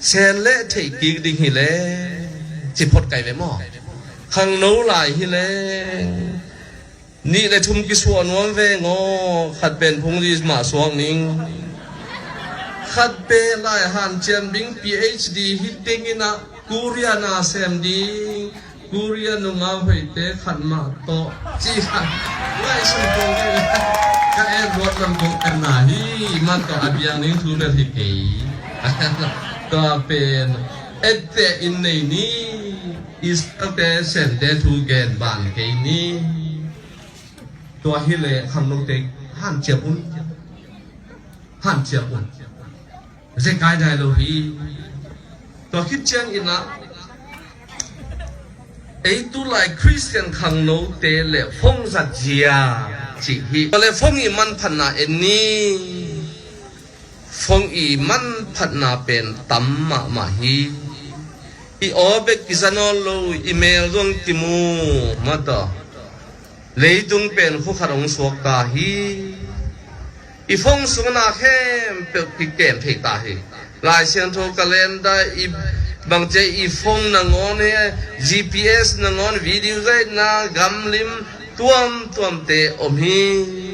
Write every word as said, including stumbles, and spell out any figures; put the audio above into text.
Sen le theih kik ding hi le, ci phot kai ve maw? Khangno lai hi le, nih le thum kisuah nuam ve ngaw, khat pen phungzi mah suak ning. Khat pen lai hanciam ding, P H D hi ding in ah, Korea na sem ding. Korea nungau hoihte khat mah tawh ci kha. Ngaihsun kong hi. Ka en ruat lam kong en na hi. Mah tawh a biang ning thu bel hi kei. Tua pen etteh in nei ni. Israelte Sente thu gen ban kei ni. Tua hi le khangnote hanciam un. Hanciam un. Zekai dai lo hi. Tua khit ciangin ah, ei tulai Khristian khangnote le phone zat zia cih hi. Tua le phone i manphatna en ni. Phone i manphatna pen tam mahmah hi. I aw bek kiza nawn lo, i mel zong kimu mah tawh. Leitung pen khua khat hong suak ta hi. I phone sung na khempeuh kikem thei ta hi. Lai Siangtho calendar i bangcia i phone nangawn hi, G P S nangawn, video zaihna, gamlim tuamtuamte om hi.